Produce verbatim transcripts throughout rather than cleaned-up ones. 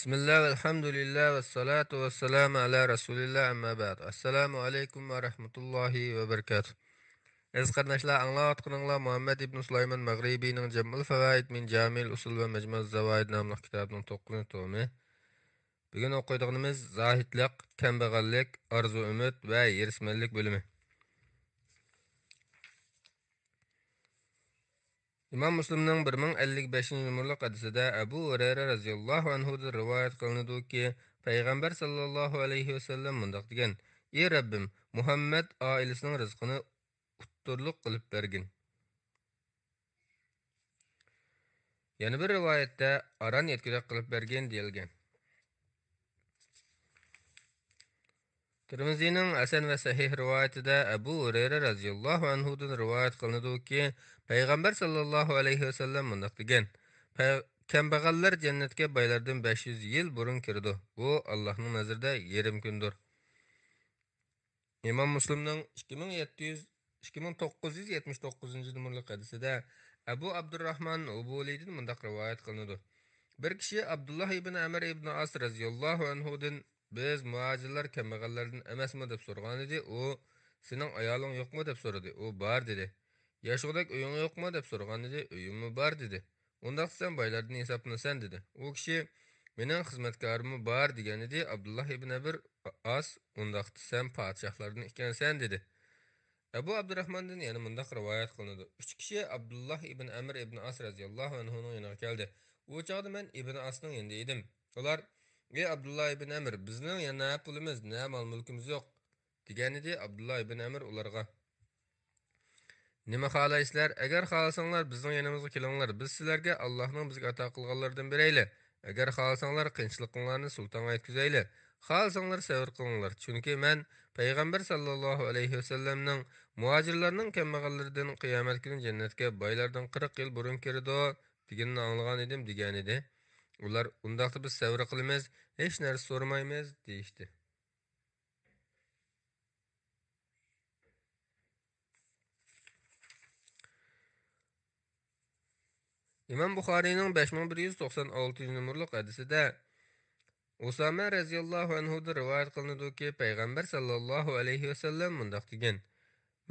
بىسمىللا، ۋەلھەمدۇلىللا، ۋەسسالاتۇ ۋەسسالامۇ ئەلا رەسۇلىللا، ئەمما بەئد. ئەسسالامۇ ئەلەيكۇم ۋە رەھمەتۇللاھى ۋە بەرىكاتۇھ. ئەزىز قېرىنداشلار، ئاڭلاۋاتقىنىڭلار مۇھەممەد ئىبنى سۇلايمان مەغرىبىنىڭ جەمئۇل فەۋائىد مىن جامىئىل ئۇسۇل ۋە مەجمۇئۇز زاۋائىد ناملىق كىتابىنىڭ توققۇزىنچى تومى. بۈگۈن ئوقۇيدىغىنىمىز زاھىدلىق، كەمبەغەللىك، ئارزۇ ئۈمىد ۋە ھېرىسمەنلىك بۆلۈمى. ئىمام مۇسلىمنىڭ بىر مىڭ ئەللىك بەشىنچى نومۇرلۇق ھەدىسىدە ئەبۇ ھۇرەيرە رەزىياللاھۇ ئەنھۇدىن رىۋايەت قىلىنىدۇكى، پەيغەمبەر ساللاللاھۇ ئەلەيھى ۋەسەللەم مۇنداق دېگەن: «ئى رەببىم، مۇھەممەد ئائىلىسىنىڭ رىزقىنى ئۇتتۇرلۇق قىلىپ بەرگىن.» يەنە بىر رىۋايەتتە، «ئاران يەتكۈدەك قىلىپ بەرگىن» دېيىلگەن. تىرمىزىنىڭ ھەسەن ۋە سەھىھ رىۋايىتىدە ئەبۇ ھۇرەيرە رەزىياللاھۇ ئەنھۇدىن رىۋايەت قىلىنىدۇكى، پەيغەمبەر ساللاللاھۇ ئەلەيھى ۋەسەللەم مۇنداق دېگەن: «پە-، كەمبەغەللەر جەننەتكە بايلاردىن بەش يۈز يىل بۇرۇن كىرىدۇ. بۇ ئاللاھنىڭ نەزىرىدە يېرىم كۈندۇر.» ئىمام مۇسلىمنىڭ ئىككى مىڭ يەتتە يۈز، ئىككى مىڭ توققۇز يۈز يەتمىش توققۇزىنچى نومۇرلۇق ھەدىسىدە ئەبۇ ئابدۇرراھمان ئۇبۇلىدىن مۇنداق رىۋايەت قىلىنىدۇ: بىر كىشى ئابدۇللاھ ئىبن ئەمر ئىبن ئاس رەزىياللاھۇ ئەنھۇدىن، «بىز مۇھاجىرلار كەمبەغەللەردىن ئەمەسمۇ؟» دەپ سورىغانىدى. ئۇ، «سېنىڭ ئايالىڭ يوقمۇ؟» دەپ سورىدى. ئۇ، «بار» دېدى. «ياشىغۇدەك ئۆيۈڭ يوقمۇ؟» دەپ سورىغانىدى. «ئۆيۈممۇ بار» دېدى. «ئۇنداقتا سەن بايلاردىن ھېسابلىنىسەن» دېدى. ئۇ كىشى، «مېنىڭ خىزمەتكارىممۇ بار» دېگەنىدى. ئابدۇللاھ ئىبن ئەبىر ئاس، «ئۇنداقتا سەن پادىشاھلاردىن ئىكەنسەن» دېدى. ئەبۇ ئابدۇراخماندىن يەنە مۇنداق رىۋايەت قىلىنىدۇ: ئۈچ كىشى ئابدۇللاھ ئىبن ئەمر ئىبن ئاس رەزىياللاھۇ ئەنھۇنىڭ يېنىغا كەلدى. ئۇ چاغدا مەن ئىبن ئاسنىڭ يېنىدا ئىدىم. ئۇلار، «ئى ئابدۇللاھ ئىبن ئەمر، بىزنىڭ يەنە نە پۇلىمىز، نە مال-مۈلكىمىز يوق» دېگەنىدى. ئابدۇللاھ ئىبن ئەمر ئۇلارغا، «نېمە خالايسىلەر؟ ئەگەر خالىساڭلار، بىزنىڭ يېنىمىزغا كېلىڭلار، بىز سىلەرگە ئاللاھنىڭ بىزگە ئاتا قىلغانلىرىدىن بېرەيلى. ئەگەر خالىساڭلار، قىيىنچىلىقىڭلارنى سۇلتانغا يەتكۈزەيلى. خالىساڭلار، سەۋر قىلىڭلار. چۈنكى مەن پەيغەمبەر ساللاللاھۇ ئەلەيھى ۋەسەللەمنىڭ، مۇھاجىرلارنىڭ كەمبەغەللىرىدىن قىيامەت كۈنى جەننەتكە بايلاردىن قىرىق يىل بۇرۇن كىرىدۇ دېگىنىنى ئاڭلىغان ئىدىم» دېگەنىدى. ئۇلار، «ئۇنداقتا بىز سەۋر قىلىمىز، ھېچ نەرسە سورىمايمىز» دېيىشتى. ئىمام بۇخارىينىڭ بەش مىڭ بىر يۈز توقسان ئالتىنچى نومۇرلۇق ھەدىسىدە ئۇسامە رەزىياللاھۇ ئەنھۇدىن رىۋايەت قىلىنىدۇكى، پەيغەمبەر ساللاللاھۇ ئەلەيھى ۋەسەللەم مۇنداق دېگەن: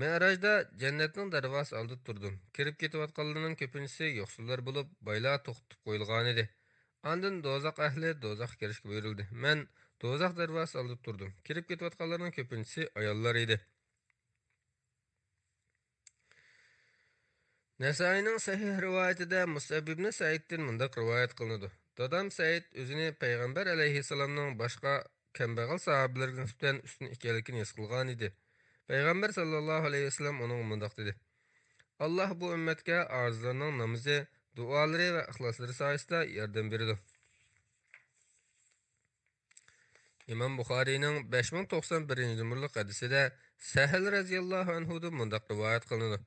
«مىئراجدا جەننەتنىڭ دەرۋازىسى ئالدىدا تۇردۇم. كىرىپ كېتىۋاتقانلارنىڭ كۆپىنچىسى يوقسۇللار بولۇپ، بايلار توختىتىپ قويۇلغانىدى. ئاندىن دوزاخ ئەھلى دوزاخقا كىرىشكە بۇيرۇلدى. مەن دوزاخ دەرۋازىسى ئالدىدا تۇردۇم. كىرىپ كېتىۋاتقانلارنىڭ كۆپىنچىسى ئاياللار ئىدى.» نەسائىينىڭ سەھىھ رىۋايىتىدە مۇسئەب ئىبنى سەئىدتىن مۇنداق رىۋايەت قىلىنىدۇ: دادام سەئىد ئۆزىنى پەيغەمبەر ئەلەيھىسسالامنىڭ باشقا كەمبەغەل ساھابىلەرگە نىسبەتەن ئۈستۈن ئىكەنلىكىنى ھېس قىلغانىدى. پەيغەمبەر ساللاللاھۇ ئەلەيھى ۋەسەللەم ئۇنىڭغا مۇنداق دېدى: «ئاللاھ بۇ ئۈممەتكە ئاجىزلارنىڭ نامىزى، دۇئالىرى ۋە ئىخلاسلىرى سايىسىدا ياردەم بېرىدۇ.» ئىمام بۇخارىينىڭ بەش مىڭ توقسان بىرىنچى نومۇرلۇق ھەدىسىدە سەھىل رەزىياللاھۇ ئەنھۇدىن مۇنداق رىۋايەت قىلىنىدۇ: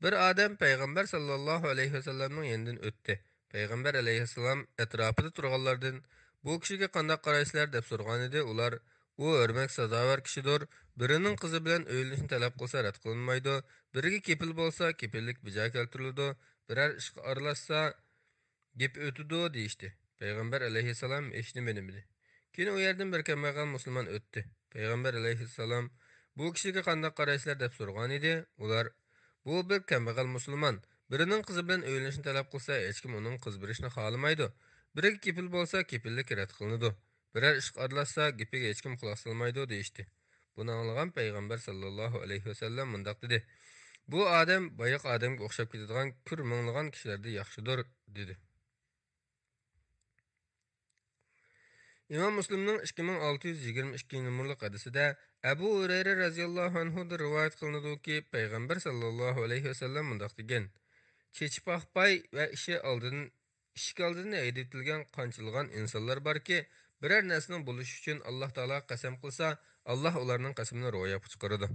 بىر ئادەم پەيغەمبەر ساللاللاھۇ ئەلەيھى ۋەسەللەمنىڭ يېنىدىن ئۆتتى. پەيغەمبەر ئەلەيھىسسالام ئەتراپىدا تۇرغانلاردىن، «بۇ كىشىگە قانداق قارايسىلەر؟» دەپ سورىغانىدى. ئۇلار، «ئۇ ھۆرمەتكە سازاۋەر كىشىدۇر، بىرىنىڭ قىزى بىلەن ئۆيلىنىشنى تەلەپ قىلسا رەت قىلىنمايدۇ، بىرىگە كېپىل بولسا كېپىللىك بىجا كەلتۈرۈلىدۇ، بىرەر ئىشقا ئارىلاشسا گېپى ئۆتىدۇ» دېيىشتى. پەيغەمبەر ئەلەيھىسسالام ھېچنېمە دېمىدى. كېيىن ئۇ يەردىن بىر كەمبەغەل مۇسۇلمان ئۆتتى. پەيغەمبەر ئەلەيھىسسالام، «بۇ كىشىگە قانداق قارايسىلەر؟» دەپ سورىغانىدى. ئۇلار، «بۇ بىر كەمبەغەل مۇسۇلمان. بىرىنىڭ قىزى بىلەن ئۆيلىنىشنى تەلەپ قىلسا، ھېچكىم ئۇنىڭ قىز بېرىشىنى خالىمايدۇ. بىرىگە كېپىل بولسا، كېپىللىك رەت قىلىنىدۇ. بىرەر ئىشقا ئارىلاشسا، گېپىگە ھېچكىم قۇلاق سالمايدۇ» دېيىشتى. بۇنى ئاڭلىغان پەيغەمبەر ساللاللاھۇ ئەلەيھى ۋەسەللەم مۇنداق دېدى: «بۇ ئادەم بايىقى ئادەمگە ئوخشاپ كېتىدىغان كۈر مۇڭلىغان كىشىلەردە ياخشىدۇر» دېدى. ئىمام مۇسلىمنىڭ ئىككى مىڭ ئالتە يۈز يىگىرمە ئىككىنچى نومۇرلۇق ھەدىسىدە ئەبۇ ھۇرەيرە رەزىياللاھۇ ئەنھۇدىن رىۋايەت قىلىنىدۇكى، پەيغەمبەر ساللاللاھۇ ئەلەيھى ۋەسەللەم مۇنداق دېگەن: چېچى پاخپاي ۋە ئىشى ئالدىن ئىشىك ئالدىدىن ھەيدىۋېتىلگەن قانچىلىغان ئىنسانلار باركى، بىرەر نەرسىنىڭ بولۇشى ئۈچۈن ئاللاھ تائالاغا قەسەم قىلسا، ئاللاھ ئۇلارنىڭ قەسىمىنى روياپقا چىقىرىدۇ.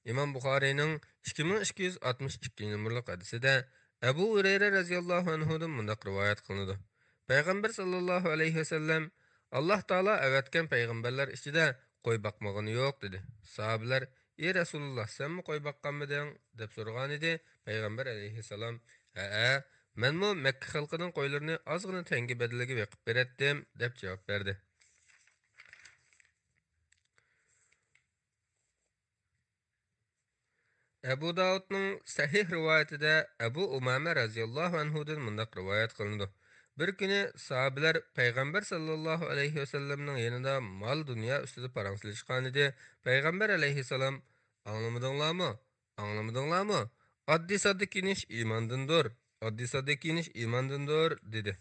ئىمام بۇخارىينىڭ ئىككى مىڭ ئىككى يۈز ئاتمىش ئىككىنچى نومۇرلۇق ھەدىسىدە ئەبۇ ھۇرەيرە رەزىياللاھۇ ئەنھۇدىن مۇنداق رىۋايەت قىلىنىدۇ: پەيغەمبەر ساللاللاھۇ ئەلەيھى ۋەسەللەم، «ئاللاھ تائالا ئەۋەتكەن پەيغەمبەرلەر ئىچىدە قوي باقمىغىنى يوق» دېدى. ساھابىلەر، «ئى رەسۇلۇللاھ، سەنمۇ قوي باققانمىدىڭ؟» دەپ سورىغانىدى. پەيغەمبەر ئەلەيھىسسالام، «ھەئە، مەنمۇ مەككە خەلقىنىڭ قويلىرىنى ئازغىنا تەڭگە بەدىلىگە بېقىپ بېرەتتىم» دەپ جاۋاب بەردى. ئەبۇ داۋۇدنىڭ سەھىھ رىۋايىتىدە ئەبۇ ئۇمامە رەزىياللاھۇ ئەنھۇدىن مۇنداق رىۋايەت قىلىنىدۇ: بىر كۈنى ساھابىلەر پەيغەمبەر ساللاللاھۇ ئەلەيھى ۋەسەللەمنىڭ يېنىدا مال دۇنيا ئۈستىدە پاراڭ سېلىشقانىدى. پەيغەمبەر ئەلەيھىسسالام: «ئاڭلىمىدىڭلارمۇ؟ ئاڭلىمىدىڭلارمۇ؟ ئاددىي ساددا كىيىنىش ئىماندىندۇر. ئاددىي ساددا كىيىنىش ئىماندىندۇر» دېدى.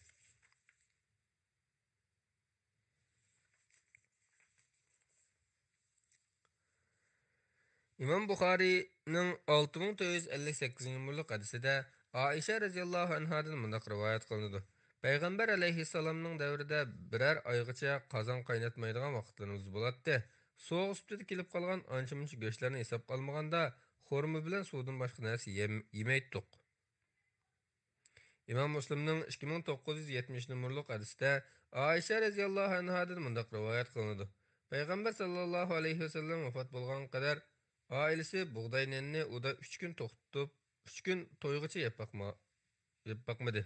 ئىمام بۇخارىينىڭ ئالتە مىڭ تۆت يۈز ئەللىك سەككىزىنچى نومۇرلۇق ھەدىسىدە ئائىشە رەزىياللاھۇ ئەنھادىن مۇنداق رىۋايەت قىلىنىدۇ: پەيغەمبەر ئەلەيھىسسالامنىڭ دەۋرىدە بىرەر ئايغىچە قازان قايناتمايدىغان ۋاقىتلىرىمىز بولاتتى. سوغۇق سۈپىتىدە كېلىپ قالغان ئانچە-مۇنچە گۆشلەرنى ھېسابقا ئالمىغاندا، خورما بىلەن سۇدىن باشقا نەرسە يەم-، يېمەيتتۇق. ئىمام مۇسلىمنىڭ ئىككى مىڭ توققۇز يۈز يەتمىش نومۇرلۇق ھەدىسىدە ئائىشە رەزىياللاھۇ ئەنھادىن مۇنداق رىۋايەت قىلىنىدۇ: پەيغەمبەر ساللاللاھۇ ئەلەيھى ۋەسەللەم ۋاپات بولغانغا قەدەر ئائىلىسى بۇغداي نېنىنى ئۇدا ئۈچ كۈن توختىتىپ، ئۈچ كۈن تويغىچە يەپ باقما-، يەپ باقمىدى.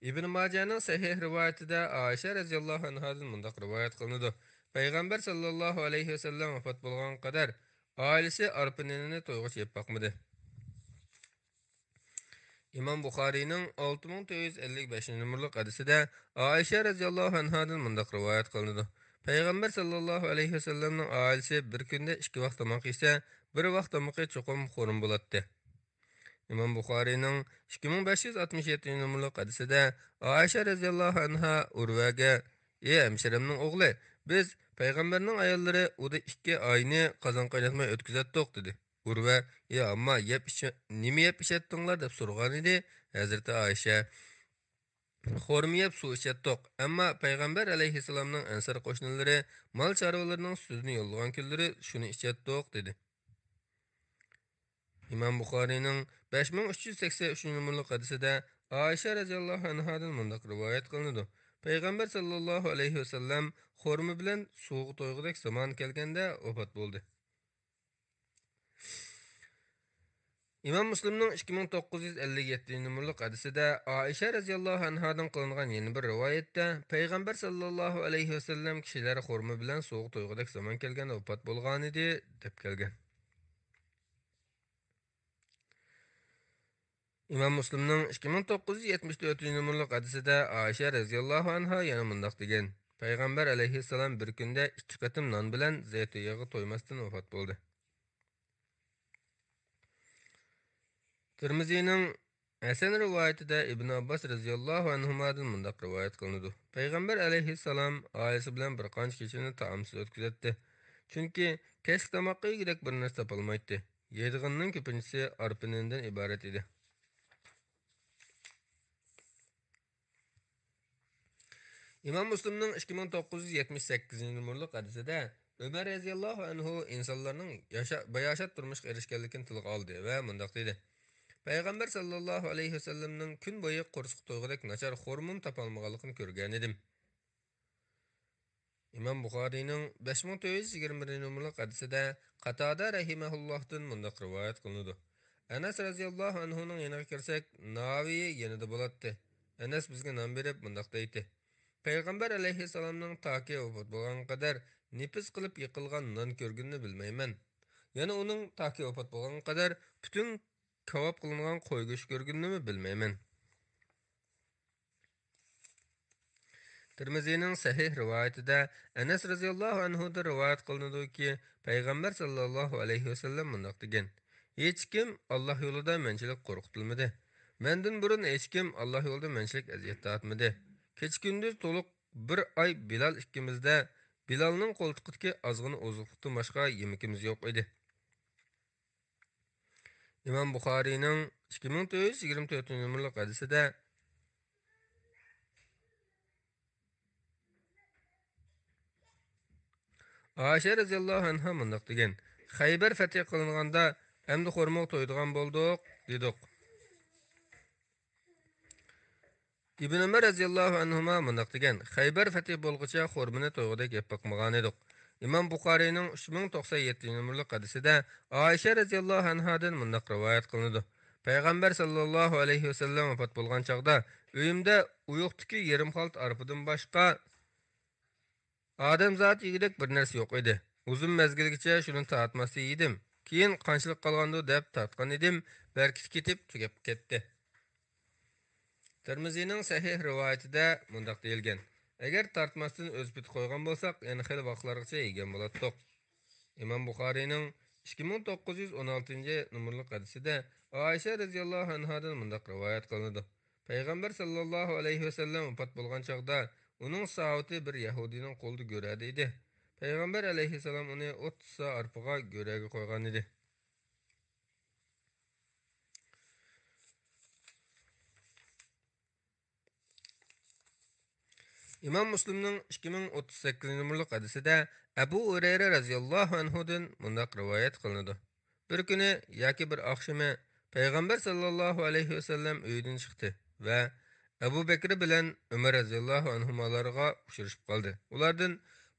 ئىبن ماجەنىڭ سەھىھ رىۋايىتىدە ئائىشە رەزىياللاھۇ ئەنھادىن مۇنداق رىۋايەت قىلىنىدۇ: پەيغەمبەر ساللاللاھۇ ئەلەيھى ۋەسەللەم ۋاپات بولغانغا قەدەر ئائىلىسى ئارپا نېنىنى تويغىچە يەپ باقمىدى. ئىمام بۇخارىينىڭ ئالتە مىڭ تۆت يۈز ئەللىك بەشىنچى نومۇرلۇق ھەدىسىدە ئائىشە رەزىياللاھۇ ئەنھادىن مۇنداق رىۋايەت قىلىنىدۇ: پەيغەمبەر ساللاللاھۇ ئەلەيھى ۋەسەللەمنىڭ ئائىلىسى بىر كۈندە ئىككى ۋاق تاماق يېسە، بىر ۋاق تامىقى چوقۇم خورما بولاتتى. ئىمام بۇخارىينىڭ ئىككى مىڭ بەش يۈز ئاتمىش يەتتىنچى نومۇرلۇق ھەدىسىدە ئائىشە رەزىياللاھۇ ئەنھا ئۇرۋەگە: «ئى ھەمشىرەمنىڭ ئوغلى، بىز پەيغەمبەرنىڭ ئاياللىرى ئۇدا ئىككى ئاينى قازان قايناتماي ئۆتكۈزەتتۇق» دېدى. ئۇرۋە: «ئى ئامما، يەپ ئىچ-، نېمە يەپ ئىچەتتىڭلار؟» دەپ سورىغانىدى. ھەزرىتى ئائىشە: «خورما يەپ سۇ ئىچەتتۇق، ئەمما پەيغەمبەر ئەلەيھىسسالامنىڭ ئەنسار قوشنىلىرى مال چارۋىلىرىنىڭ سۈتىدىن يولىغان كۈنلىرى شۇنى ئىچەتتۇق» دېدى. ئىمام بۇخارىينىڭ بەش مىڭ ئۈچ يۈز سەكسەن ئۈچىنچى نومۇرلۇق ھەدىسىدە ئائىشە رەزىياللاھۇ ئەنھادىن مۇنداق رىۋايەت قىلىنىدۇ: پەيغەمبەر ساللاللاھۇ ئەلەيھى ۋەسەللەم خورما بىلەن سۇغا تويغۇدەك زامان كەلگەندە ۋاپات بولدى. ئىمام مۇسلىمنىڭ ئىككى مىڭ توققۇز يۈز ئەللىك يەتتىنچى نومۇرلۇق ھەدىسىدە ئائىشە رەزىياللاھۇ ئەنھادىن قىلىنغان يەنە بىر رىۋايەتتە، پەيغەمبەر ساللاللاھۇ ئەلەيھى ۋەسەللەم كىشىلەر خورما بىلەن سۇغا تويغۇدەك زامان كەلگەندە ۋاپات بولغانىدى، دەپ كەلگەن. ئىمام مۇسلىمنىڭ ئىككى مىڭ توققۇز يۈز يەتمىش تۆتىنچى نومۇرلۇق ھەدىسىدە ئائىشە رەزىياللاھۇ ئەنھا يەنە مۇنداق دېگەن: پەيغەمبەر ئەلەيھىسسالام بىر كۈندە ئىككى قېتىم نان بىلەن زەيتۇن يېغى تويماستىن ۋاپات بولدى. تىرمىزىنىڭ ھەسەن رىۋايىتىدە ئىبن ئابباس رەزىياللاھۇ ئەنھۇمادىن مۇنداق رىۋايەت قىلىنىدۇ: پەيغەمبەر ئەلەيھىسسالام ئائىلىسى بىلەن بىر قانچە كېچىنى تائامسىز ئۆتكۈزەتتى. چۈنكى كەچلىك تاماققا يېگۈدەك بىر نەرسە تاپالمايتتى. يەيدىغىنىنىڭ كۆپىنچىسى ئارپا نېنىدىن ئىبارەت ئىدى. ئىمام مۇسلىمنىڭ ئىككى مىڭ توققۇز يۈز يەتمىش سەككىزىنچى نومۇرلۇق ھەدىسىدە ئۆمەر رەزىياللاھۇ ئەنھۇ ئىنسانلارنىڭ ياشا-، باياشات تۇرمۇشقا ئېرىشكەنلىكىنى تىلغا ئالدى ۋە مۇنداق دېدى: پەيغەمبەر ساللاللاھۇ ئەلەيھى ۋەسەللەمنىڭ كۈن بويى قورسىقى تويغۇدەك ناچار خورمىمۇ تاپالمىغانلىقىنى كۆرگەنىدىم. ئىمام بۇخارىينىڭ بەش مىڭ تۆت يۈز يىگىرمە بىرىنچى نومۇرلۇق ھەدىسىدە قاتادە رەھىمەھۇللاھتىن مۇنداق رىۋايەت قىلىنىدۇ: ئەنەس رەزىياللاھۇ ئەنھۇنىڭ يېنىغا كىرسەك، ناۋىي يېنىدا بولاتتى. ئەنەس بىزگە نان بېرىپ مۇنداق دەيتتى: پەيغەمبەر ئەلەيھىسسالامنىڭ تاكى ۋاپات بولغانغا قەدەر نېپىز قىلىپ يېقىلغان نان كۆرگىنىنى بىلمەيمەن. يەنە ئۇنىڭ تاكى ۋاپات بولغانغا قەدەر پۈتۈن كاۋاپ قىلىنغان قوي گۆشى كۆرگىنىنىمۇ بىلمەيمەن. تىرمىزىنىڭ سەھىھ رىۋايىتىدە ئەنەس رەزىياللاھۇ ئەنھۇدىن رىۋايەت قىلىنىدۇكى، پەيغەمبەر ساللاللاھۇ ئەلەيھى ۋەسەللەم مۇنداق دېگەن: ھېچكىم ئاللاھ يولىدا مەنچىلىك قورقۇتۇلمىدى. مەندىن بۇرۇن ھېچكىم ئاللاھ يولىدا مەنچىلىك ئەزىيەت تارتمىدى. كېچە-كۈندۈز تولۇق بىر ئاي بىلال ئىككىمىزدە بىلالنىڭ قولتۇقىدىكى ئازغىنە ئوزۇقلۇقتىن باشقا يېمىكىمىز يوق ئىدى. ئىمام بۇخارىينىڭ ئىككى مىڭ تۆت يۈز يىگىرمە تۆتىنچى نومۇرلۇق ھەدىسىدە ئائىشە رەزىياللاھۇ ئەنھا مۇنداق دېگەن: خەيبەر فەتھى قىلىنغاندا ئەمدى خورمىغا تويىدىغان بولدۇق، دېدۇق. ئىبن ئۆمەر رەزىياللاھۇ ئەنھۇما مۇنداق دېگەن: خەيبەر فەتھى بولغۇچە خورمىنى تويغۇدەك يەپ باقمىغانىدۇق. ئىمام بۇخارىينىڭ ئۈچ مىڭ توقسان يەتتىنچى نومۇرلۇق ھەدىسىدە ئائىشە رەزىياللاھۇ ئەنھادىن مۇنداق رىۋايەت قىلىنىدۇ: پەيغەمبەر ساللاللاھۇ ئەلەيھى ۋەسەللەم ۋاپات بولغان چاغدا ئۆيۈمدە ئۇيۇقتىكى يېرىم خالتا ئارپىدىن باشقا ئادەمزات يېگۈدەك بىر نەرسە يوق ئىدى. ئۇزۇن مەزگىلگىچە شۇنى تارتماستىن يېدىم. كېيىن قانچىلىك قالغاندۇ دەپ تارتقان ئىدىم، بەرىكىتى كېتىپ تۈگەپ كەتتى. تىرمىزىنىڭ سەھىھ رىۋايىتىدە مۇنداق دېيىلگەن: «ئەگەر تارتماستىن ئۆز پېتى قويغان بولساق، يەنە خېلى ۋاقىتلارغىچە يېگەن بولاتتۇق.» ئىمام بۇخارىينىڭ ئىككى مىڭ توققۇز يۈز ئون ئالتىنچى نومۇرلۇق ھەدىسىدە ئائىشە رەزىياللاھۇ ئەنھادىن مۇنداق رىۋايەت قىلىنىدۇ: پەيغەمبەر ساللاللاھۇ ئەلەيھى ۋەسەللەم ۋاپات بولغان چاغدا ئۇنىڭ ساۋۇتى بىر يەھۇدىينىڭ قولىدا گۆرەدە ئىدى. پەيغەمبەر ئەلەيھىسسالام ئۇنى ئوتتۇز سا ئارپىغا گۆرەگە قويغانىدى. ئىمام مۇسلىمنىڭ ئىككى مىڭ ئوتتۇز سەككىزىنچى نومۇرلۇق ھەدىسىدە ئەبۇ ھۇرەيرە رەزىياللاھۇ ئەنھۇدىن مۇنداق رىۋايەت قىلىنىدۇ: بىر كۈنى ياكى بىر ئاخشىمى پەيغەمبەر ساللاللاھۇ ئەلەيھى ۋەسەللەم ئۆيىدىن چىقتى ۋە ئەبۇ بەكرى بىلەن ئۆمەر رەزىياللاھۇ ئەنھۇمالارغا ئۇچرىشىپ قالدى. ئۇلاردىن: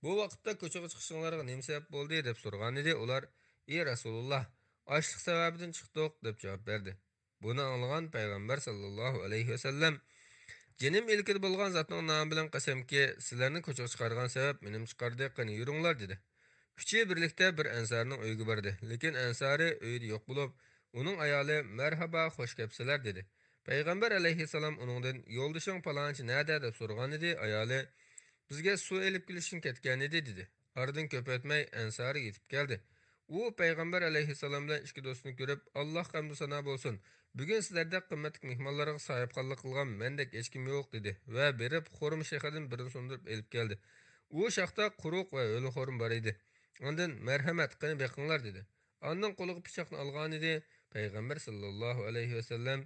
«بۇ ۋاقىتتا كوچىغا چىقىشىڭلارغا نېمە سەۋەب بولدى؟» دەپ سورىغانىدى. ئۇلار: «ئى رەسۇلۇللاھ، ئاچلىق سەۋەبىدىن چىقتۇق» دەپ جاۋاب بەردى. بۇنى ئاڭلىغان پەيغەمبەر ساللاللاھۇ ئەلەيھى ۋەسەللەم: «جېنىم ئىلكىدە بولغان زاتنىڭ نامى بىلەن قەسەمكى، سىلەرنى كوچىغا چىقارغان سەۋەب مېنىمۇ چىقاردى، قېنى يۈرۈڭلار» دېدى. ئۈچى بىرلىكتە بىر ئەنسارنىڭ ئۆيىگە باردى. لېكىن ئەنسارى ئۆيىدە يوق بولۇپ، ئۇنىڭ ئايالى: «مەرھابا، خوش كەپسىلەر» دېدى. پەيغەمبەر ئەلەيھىسسالام ئۇنىڭدىن: «يولدىشىڭ پالانچى نەدە؟» دەپ سورىغانىدى. ئايالى: «بىزگە سۇ ئېلىپ كېلىشكە كەتكەنىدى» دېدى. ئارىدىن كۆپ ئۆتمەي ئەنسارى يېتىپ كەلدى. ئۇ پەيغەمبەر ئەلەيھىسسالام بىلەن ئىككى دوستىنى كۆرۈپ: «ئاللاھقا ھەمدۇ سانا بولسۇن، بۈگۈن سىلەردەك قىممەتلىك مېھمانلارغا ساھىبخانلىق قىلغان مەندەك ھېچكىم يوق» دېدى ۋە بېرىپ خورما شېخىدىن بىرنى سۇندۇرۇپ ئېلىپ كەلدى. ئۇ شاختا قۇرۇق ۋە ھۆل خورما بار ئىدى. ئاندىن: «مەرھەمەت، قېنى بېقىڭلار» دېدى. ئاندىن قولىغا پىچاقنى ئالغانىدى. پەيغەمبەر ساللاللاھۇ ئەلەيھى ۋەسەللەم: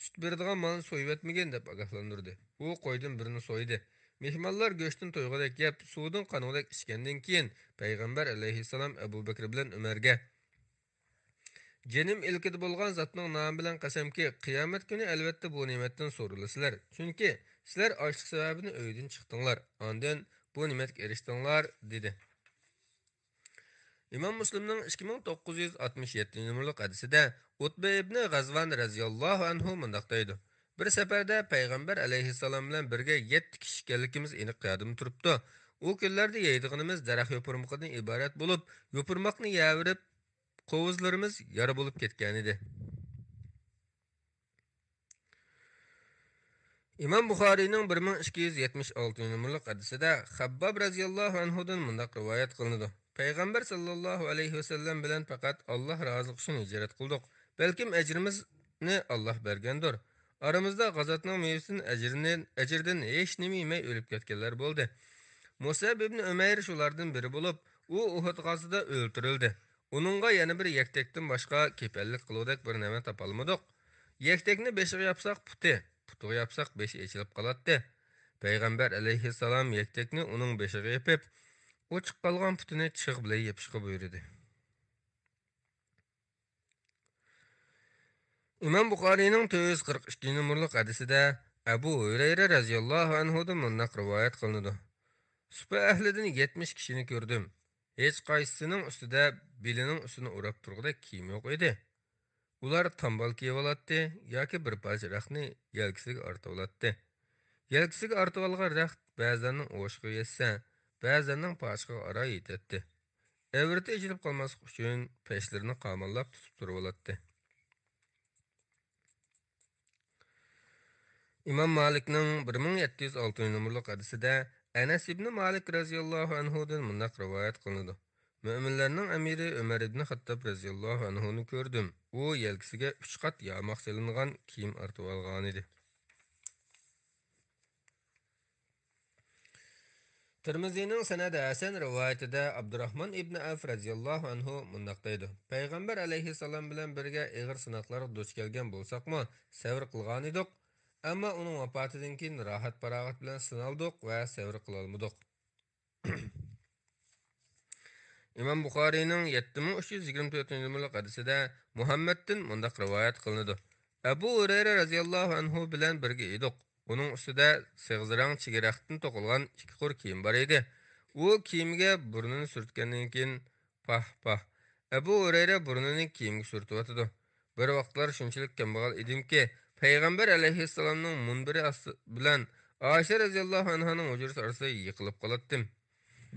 «سۈت بېرىدىغان مالنى سويۇۋەتمىگىن» دەپ ئاگاھلاندۇردى. ئۇ قويدىن بىرنى سويدى. مېھمانلار گۆشتىن تويغۇدەك يەپ، سۇدىن قانغۇدەك ئىچكەندىن كېيىن، پەيغەمبەر ئەلەيھىسسالام ئەبۇ بەكرى بىلەن ئۆمەرگە: «جېنىم ئىلكىدە بولغان زاتنىڭ نامى بىلەن قەسەمكى، قىيامەت كۈنى ئەلۋەتتە بۇ نېمەتتىن سورىلىسىلەر. چۈنكى سىلەر ئاچلىق سەۋەبىدىن ئۆيدىن چىقتىڭلار، ئاندىن بۇ نېمەتكە ئېرىشتىڭلار» دېدى. ئىمام مۇسلىمنىڭ ئىككى مىڭ توققۇز يۈز ئاتمىش يەتتىنچى نومۇرلۇق ھەدىسىدە ئۇتبە ئىبنى غەزۋان رەزىياللاھۇ ئەنھۇ مۇنداق دەيدۇ: «بىر سەپەردە پەيغەمبەر ئەلەيھىسسالام بىلەن بىرگە يەتتە كىشى ئىكەنلىكىمىز ئېنىق يادىمدا تۇرۇپتۇ. ئۇ كۈنلەردە يەيدىغىنىمىز دەرەخ يوپۇرمىقىدىن ئىبارەت بولۇپ، يوپۇرماقنى يەۋېرىپ، قوۋۇزلىرىمىز يارا بولۇپ كەتكەنىدى.» ئىمام بۇخارىينىڭ بىر مىڭ ئىككى يۈز يەتمىش ئالتىنچى نومۇرلۇق ھەدىسىدە خەبباب رەزىياللاھۇ ئەنھۇدىن مۇنداق رىۋايەت قىلىنىدۇ: پەيغەمبەر ساللاللاھۇ ئەلەيھى ۋەسەللەم بىلەن پەقەت ئاللاھ رازىلىقى ئۈچۈن ھىجرەت قىلدۇق. بەلكىم ئەجرىمىزنى ئاللاھ بەرگەندۇر. ئارىمىزدا غازاتنىڭ مېۋىسىدىن ئەجرىنى، ئەجرىدىن ھېچ نېمە يېمەي ئۆلۈپ كەتكەنلەر بولدى. مۇسئەب ئىبنى ئۈمەير شۇلاردىن بىرى بولۇپ، ئۇ ئۇھۇد غازىدا ئۆلتۈرۈلدى. ئۇنىڭغا يەنە بىر يەكتەكتىن باشقا كېپەنلىك قىلغۇدەك بىر نېمە تاپالمىدۇق. يەكتەكنى بېشىغا ياپساق پۇتى، پۇتىغا ياپساق بېشى ئېچىلىپ قالاتتى. پەيغەمبەر ئەلەيھىسسالام يەكتەكنى ئۇنىڭ بېشىغا يېپىپ، ئوچۇق قالغان پۇتىنى چىغ بىلەن يېپىشقا بۇيرۇدى. ئىمام بۇخارىينىڭ تۆت يۈز قىرىق ئىككىنچى نومۇرلۇق ھەدىسىدە ئەبۇ ھۇرەيرە رەزىياللاھۇ ئەنھۇدىن مۇنداق رىۋايەت قىلىنىدۇ: سۇپا ئەھلىدىن يەتمىش كىشىنى كۆردۈم. ھېچقايسىسىنىڭ ئۈستىدە بېلىنىڭ ئۈستىنى ئوراپ تۇرغۇدەك كىيىم يوق ئىدى. ئۇلار تامبال كىيىۋالاتتى ياكى بىر پارچە رەختنى يەلكىسىگە ئارتىۋالاتتى. يەلكىسىگە ئارتىۋالغان رەخت بەزىلەرنىڭ ئوشىقىغا يەتسە، بەزىلەرنىڭ پاچىقىغا ئاران يېتەتتى. ئەۋرىتى ئېچىلىپ قالماسلىق ئۈچۈن پەشلىرىنى قاماللاپ تۇتۇپ تۇرۇۋالاتتى. ئىمام مالىكنىڭ بىر مىڭ يەتتە يۈز ئالتىنچى نومۇرلۇق ھەدىسىدە ئەنەس ئىبنى مالىك رەزىياللاھۇ ئەنھۇدىن مۇنداق رىۋايەت قىلىنىدۇ: مۆمىنلەرنىڭ ئەمىرى ئۆمەر ئىبنى خەتتاب رەزىياللاھۇ ئەنھۇنى كۆردۈم. ئۇ يەلكىسىگە ئۈچ قات ياماق سېلىنغان كىيىم ئارتىۋالغانىدى. تىرمىزىنىڭ سەنەدى ھەسەن رىۋايىتىدە ئابدۇراھمان ئىبنى ئەۋف رەزىياللاھۇ ئەنھۇ مۇنداق دەيدۇ: پەيغەمبەر ئەلەيھىسسالام بىلەن بىرگە ئېغىر سىناقلارغا دۇچ كەلگەن بولساقمۇ، سەۋر قىلغانىدۇق. ئەمما ئۇنىڭ ۋاپاتىدىن كېيىن راھەت-پاراغەت بىلەن سىنالدۇق ۋە سەۋر قىلالمىدۇق. ئىمام بۇخارىينىڭ يەتتە مىڭ ئۈچ يۈز يىگىرمە تۆتىنچى نومۇرلۇق ھەدىسىدە مۇھەممەدتىن مۇنداق رىۋايەت قىلىنىدۇ: ئەبۇ ھۇرەيرە رەزىياللاھۇ ئەنھۇ بىلەن بىرگە ئىدۇق. ئۇنىڭ ئۈستىدە سېغىزرەڭ چىگە رەختتىن توقۇلغان ئىككى قۇر كىيىم بار ئىدى. ئۇ كىيىمگە بۇرنىنى سۈرتكەندىن كېيىن، پاھ، پاھ، ئەبۇ ھۇرەيرە بۇرنىنى كىيىمگە سۈرتۈۋاتىدۇ. بىر ۋاقىتلار شۇنچىلىك كەمبەغەل ئىدىمكى، پەيغەمبەر ئەلەيھىسسالامنىڭ مۇنبىرى ئاستى بىلەن ئائىشە رەزىياللاھۇ ئەنھانىڭ ھۇجرىسى ئارىسىدا يىقىلىپ قالاتتىم.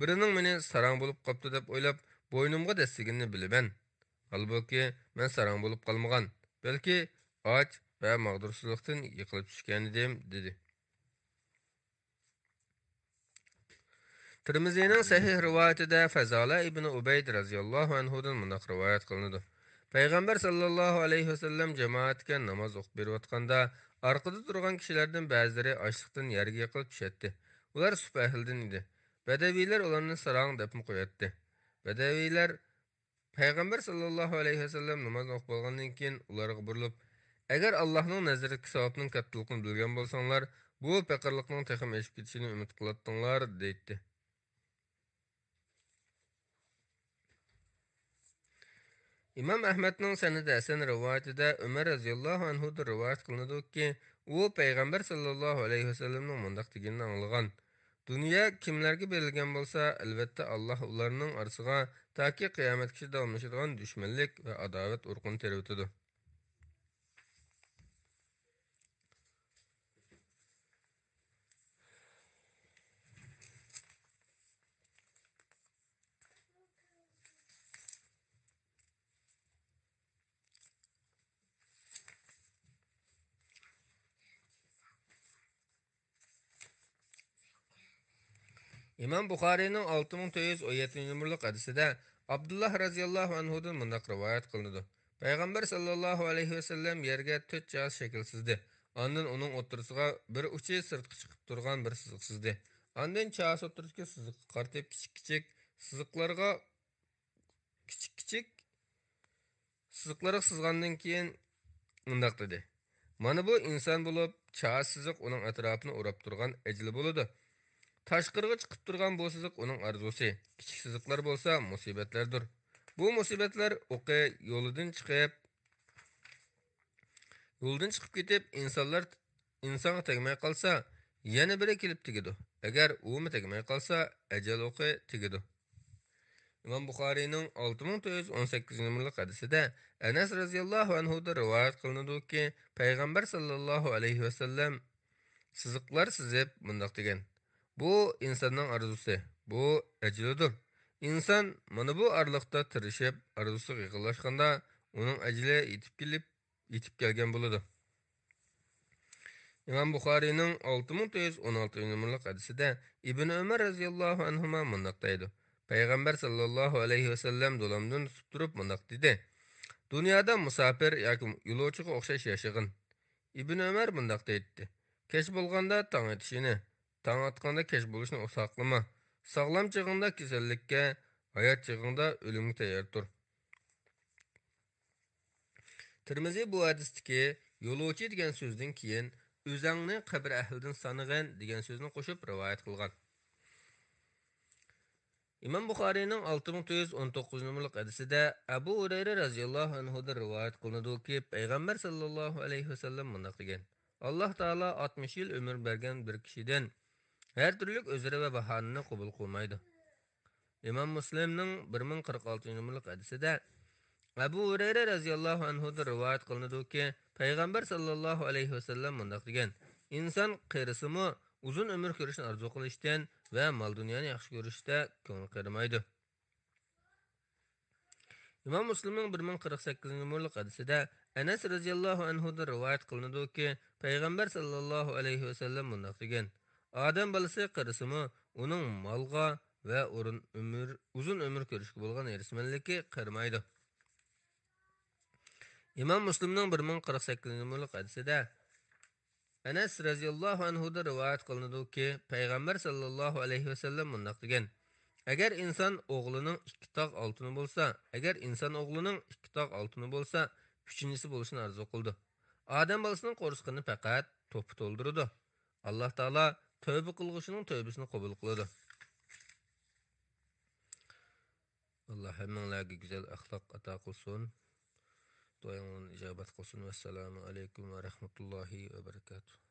بىرىنىڭ مېنى ساراڭ بولۇپ قاپتۇ دەپ ئويلاپ، بوينۇمغا دەسسىگىنىنى بىلىمەن. ھالبۇكى، مەن ساراڭ بولۇپ قالمىغان، بەلكى ئاچ ۋە ماغدۇرسىزلىقتىن يىقىلىپ چۈشكەنىدىم، دېدى. تىرمىزىنىڭ سەھىھ رىۋايىتىدە فەزالە ئىبنى ئۇبەيد رەزىياللاھۇ ئەنھۇدىن مۇنداق رىۋايەت قىلىنىدۇ: پەيغەمبەر ساللاللاھۇ ئەلەيھى ۋەسەللەم جامائەتكە ناماز ئوقۇپ بېرىۋاتقاندا، ئارقىدا تۇرغان كىشىلەردىن بەزىلىرى ئاچلىقتىن يەرگە يىقىلىپ چۈشەتتى. ئۇلار سۇپ ئەھلىدىن ئىدى. بەدەۋىيلەر ئۇلارنى ساراڭ دەپمۇ قوياتتى. بەدەۋىيلەر پەيغەمبەر ساللاللاھۇ ئەلەيھى ۋەسەللەم نامازنى ئوقۇپ بولغاندىن كېيىن ئۇلارغا بۇرۇلۇپ، ئەگەر ئاللاھنىڭ نەزىرىدىكى ساۋابنىڭ كاتتىلىقىنى بىلگەن بولساڭلار، بۇ پېقىرلىقنىڭ تېخىمۇ ئېشىپ كېتىشىنى ئۈمىد قىلاتتىڭلار، دەيتتى. ئىمام ئەھمەدنىڭ سەنىدى ھەسەن رىۋايىتىدە ئۆمەر رەزىياللاھۇ ئەنھۇدىن رىۋايەت قىلىنىدۇكى، ئۇ پەيغەمبەر ساللاللاھۇ ئەلەيھى ۋەسەللەمنىڭ مۇنداق دېگىنىنى ئاڭلىغان: دۇنيا كىملەرگە بېرىلگەن بولسا، ئەلۋەتتە، ئاللاھ ئۇلارنىڭ ئارىسىغا تاكى قىيامەتكىچە داۋاملىشىدىغان دۈشمەنلىك ۋە ئاداۋەت ئۇرۇقىنى تېرىۋېتىدۇ. ئىمام بۇخارىينىڭ ئالتە مىڭ تۆت يۈز ئون يەتتىنچى نومۇرلۇق ھەدىسىدە ئابدۇللاھ رەزىياللاھۇ ئەنھۇدىن مۇنداق رىۋايەت قىلىنىدۇ: پەيغەمبەر ساللاللاھۇ ئەلەيھى ۋەسەللەم يەرگە تۆت چاسا شەكىل سىزدى. ئاندىن ئۇنىڭ ئوتتۇرىسىغا بىر ئۇچى سىرتقا چىقىپ تۇرغان بىر سىزىق سىزدى. ئاندىن چاسا ئوتتۇرىسىدىكى سىزىققا قارىتىپ كىچىك كىچىك سىزىقلارغا كىچىك كىچىك سىزىقلارغا سىزغاندىن كېيىن مۇنداق دېدى: مانا بۇ ئىنسان بولۇپ، چاسا سىزىق ئۇنىڭ ئەتراپىنى ئوراپ تۇرغان ئەجىلى بولىدۇ. تاشقىرىغا چىقىپ تۇرغان بۇ سىزىق ئۇنىڭ ئارزۇسى. كىچىك سىزىقلار بولسا مۇسىبەتلەردۇر. بۇ مۇسىبەتلەر ئوقى يولىدىن چىقىپ، يولدىن چىقىپ كېتىپ، ئىنسانلار، ئىنسانغا تەگمەي قالسا، يەنە بىرى كېلىپ تېگىدۇ. ئەگەر ئۇمۇ تەگمەي قالسا، ئەجەل ئوقى تېگىدۇ. ئىمام بۇخارىينىڭ ئالتە مىڭ تۆت يۈز ئون سەككىزىنچى نومۇرلۇق ھەدىسىدە ئەنەس رەزىياللاھۇ ئەنھۇدىن رىۋايەت قىلىنىدۇكى، پەيغەمبەر ساللاللاھۇ ئەلەيھى ۋەسەللەم سىزىقلار سىزىپ مۇنداق دېگەن: بۇ ئىنساننىڭ ئارزۇسى، بۇ ئەجىلىدۇر. ئىنسان مانا بۇ ئارىلىقتا تىرىشىپ، ئارزۇسىغا يېقىنلاشقاندا، ئۇنىڭ ئەجىلى يېتىپ كېلىپ، يېتىپ كەلگەن بولىدۇ. ئىمام بۇخارىينىڭ ئالتە مىڭ تۆت يۈز ئون ئالتىنچى نومۇرلۇق ھەدىسىدە ئىبنى ئۆمەر رەزىياللاھۇ ئەنھۇما مۇنداق دەيدۇ: پەيغەمبەر ساللاللاھۇ ئەلەيھى ۋەسەللەم دولامدىن تۇتۇپ تۇرۇپ مۇنداق دېدى: دۇنيادا مۇساپىر ياكى يولۇچىغا ئوخشاش ياشىغىن. ئىبنى ئۆمەر مۇنداق دەيتتى: كەچ بولغاندا تاڭ ئېتىشىنى، تاڭ ئاتقاندا كەچ بولۇشنى ساقلىما. ساغلام چېغىڭدا كېسەللىككە، ھايات چېغىڭدا ئۆلۈمگە تەييار تۇر. تىرمىزى بۇ ھەدىستىكى يولۇچى دېگەن سۆزدىن كېيىن ئۆزەڭنى قەبرە ئەھلىدىن سانىغىن دېگەن سۆزنى قوشۇپ رىۋايەت قىلغان. ئىمام بۇخارىينىڭ ئالتە مىڭ تۆت يۈز ئون توققۇزىنچى نومۇرلۇق ھەدىسىدە ئەبۇ ھۇرەيرە رەزىياللاھۇ ئەنھۇدىن رىۋايەت قىلىنىدۇكى، پەيغەمبەر ساللاللاھۇ ئەلەيھى ۋەسەللەم مۇنداق دېگەن: ئاللاھ تائالا ئاتمىش يىل ئۆمۈر بەرگەن بىر كىشىدىن ھەر تۈرلۈك ئۆزرە ۋە باھانىنى قوبۇل قىلمايدۇ. ئىمام مۇسلىمنىڭ بىر مىڭ قىرىق ئالتىنچى نومۇرلۇق ھەدىسىدە ئەبۇ ھۇرەيرە رەزىياللاھۇ ئەنھۇدىن رىۋايەت قىلىنىدۇكى، پەيغەمبەر ساللاللاھۇ ئەلەيھى ۋەسەللەم مۇنداق دېگەن: ئىنسان قېرىسىمۇ ئۇزۇن ئۆمۈر كۆرۈشنى ئارزۇ قىلىشتىن ۋە مال-دۇنيانى ياخشى كۆرۈشتە كۆڭلى قېرىمايدۇ. ئىمام مۇسلىمنىڭ بىر مىڭ قىرىق سەككىزىنچى نومۇرلۇق ھەدىسىدە ئەنەس رەزىياللاھۇ ئەنھۇدىن رىۋايەت قىلىنىدۇكى، پەيغەمبەر ساللاللاھۇ ئەلەيھى ۋەسەللەم مۇنداق دېگەن: ئادەم بالىسى قېرىسىمۇ، ئۇنىڭ مالغا ۋە ئۇرۇن ئۆمۈر، ئۇزۇن ئۆمۈر كۆرۈشكە بولغان ھېرىسمەنلىكى قېرىمايدۇ. ئىمام مۇسلىمنىڭ بىر مىڭ قىرىق سەككىزىنچى نومۇرلۇق ھەدىسىدە ئەنەس رەزىياللاھۇ ئەنھۇدىن رىۋايەت قىلىنىدۇكى، پەيغەمبەر ساللاللاھۇ ئەلەيھى ۋەسەللەم مۇنداق دېگەن: ئەگەر ئىنسان ئوغلىنىڭ ئىككى تاغ ئالتۇنى بولسا، ئەگەر ئىنسان ئوغلىنىڭ ئىككى تاغ ئالتۇنى بولسا، ئۈچىنچىسى بولۇشنى ئارزۇ قىلىدۇ. ئادەم بالىسىنىڭ قورسىقىنى پەقەت توپا تولدۇرىدۇ. ئاللاھ تائالا تەۋبە قىلغۇچىنىڭ تەۋبىسىنى قوبۇل قىلىدۇ. ئاللاھ ھەممىڭلارغا گۈزەل ئەخلاق ئاتا قىلسۇن. دۇئايىڭلارنى ئىجابەت قىلسۇن. ۋەسسالامۇ ئەلەيكۇم ۋە رەھمەتۇللاھى ۋە بەرىكاتۇھ.